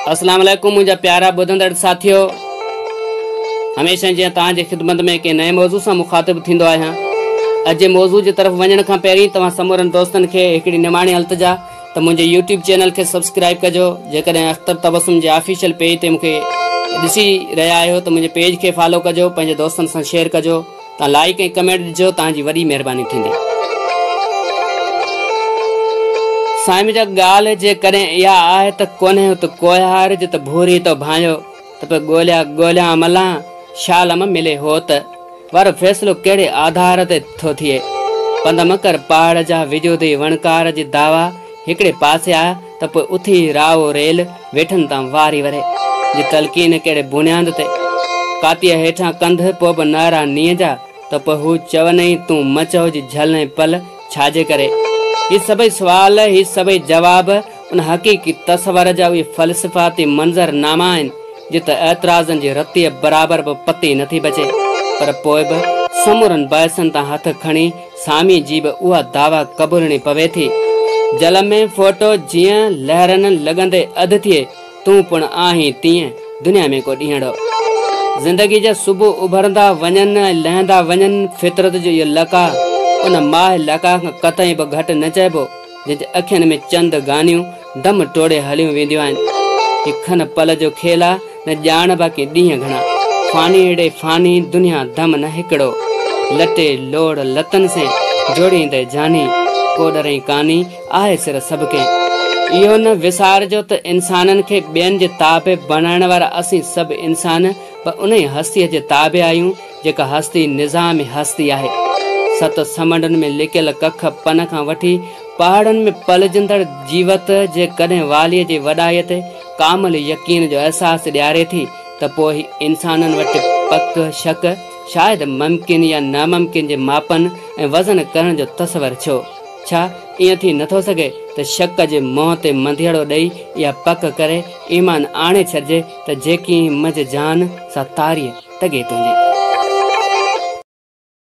اسلام عليڪم منهنجا پيارا ٻڌندڙ ساٿيو هميشه جيان توهان جي خدمت ۾ ڪنهن نئين موضوع سان مخاطب ٿيندو آهيان اڄ جي موضوع جي طرف وڃڻ کان پهرين توهان سمورن دوستن کي هڪڙي نماڻي التجا ته منهنجي يوٽيوب چينل کي سبسڪرائب ڪجو جيڪڏهن اختر تبسم جي آفيشل پيج تي مونکي ڏسي رهيا آهيو ته منهنجي پيج کي فالو ڪجو پنهنجي دوستن سان شيئر ڪجو تان لائيڪ ۽ ڪمينٽ ڏجو توهان جي وڏي مهرباني ٿيندي. سائين منهنجا ڳالهه جيڪڏهن اها آهي ته ڪونهي ات ڪوهيار جت ڀوري تو ڀانيو ته پوء ڳوليا ڳوليان ملان شال م ملي هوت وارو فيصلو ڪهڙي آڌار تي ٿو ٿئي؟ پنڌ م ڪر پهاڙ جا وجودي وڻڪار جي دعويٰ هڪڙي پاسي آ ته پوء اٿي رائو ريل ويٺن تان واري وري جي تلقين ڪهڙي بنياد تي؟ ڪاتيء هيٺان ڪنڌ پوء به نعرا نينهن جا ته پوء هو چونئي تون م چئو جي جهل ۽ پل ڇا جي ڪري؟ هي سڀئي سوال، هي سڀئي جواب ان حقيقي تصور جا اهي فلسفاتي منظر ناما آهن، جت اعتراضن جي رتيء برابر به پتي نٿي بچي، پر پوء به سمورن بحثن تان هٿ کڻي ساميء جي به اها دعويٰ قبولڻي پوي ٿي. جل ۾ ڦوٽو جيئن لهرن لڳندي اڌ ٿئي، تون پڻ آهين تيئن دنيا ۾ ڪو ڏينهڙو. زندگيء جا صبح اڀرندا وڃن ۽ لهندا وڃن، فطرت جو اهو لقاء ان ماهه لقاء کان قطعي به گهٽ نه چئبو، جنهن جي اکين ۾ چند گانيون دم ٽوڙي هليون وينديون آهن. هي کن پل جو کيل آ، نه ڄاڻ باقي ڏينهن گهڻا. فاني ڙي فاني دنيا دم نه هڪڙو. لٽي لوڙ لتن سين جوڙيندي جاني. ڪو ڏرئين ڪاني آهي سر سڀ ڪنهن. اهو نه وسارجو ته انسانن کي ٻين جي تابع بڻائڻ وارا اسين سڀ انسان به انهيء هستيء جي تابع آهيون جيڪا هستي نظام هستي آهي. ست سمنڊن ۾ لڪيل ڪک پن کان وٺي پهاڙن ۾ پلجندڙ جيوت جيڪڏهن واليء جي وڏائيء تي ڪامل يقين جو احساس ڏياري ٿي ته پوء هي انسانن وٽ پڪ، شڪ، شايد ممڪن يا ناممڪن جي ماپن ۽ وزن ڪرڻ جو تصور ڇو؟ ڇا ائين ٿي نٿو سگهي ته شڪ جي منهن تي منڌيئڙو ڏئي اها پڪ ڪري ايمان آڻي ڇڏجي ته جيڪي منجهه جان سا تاريء تڳي تنهنجي.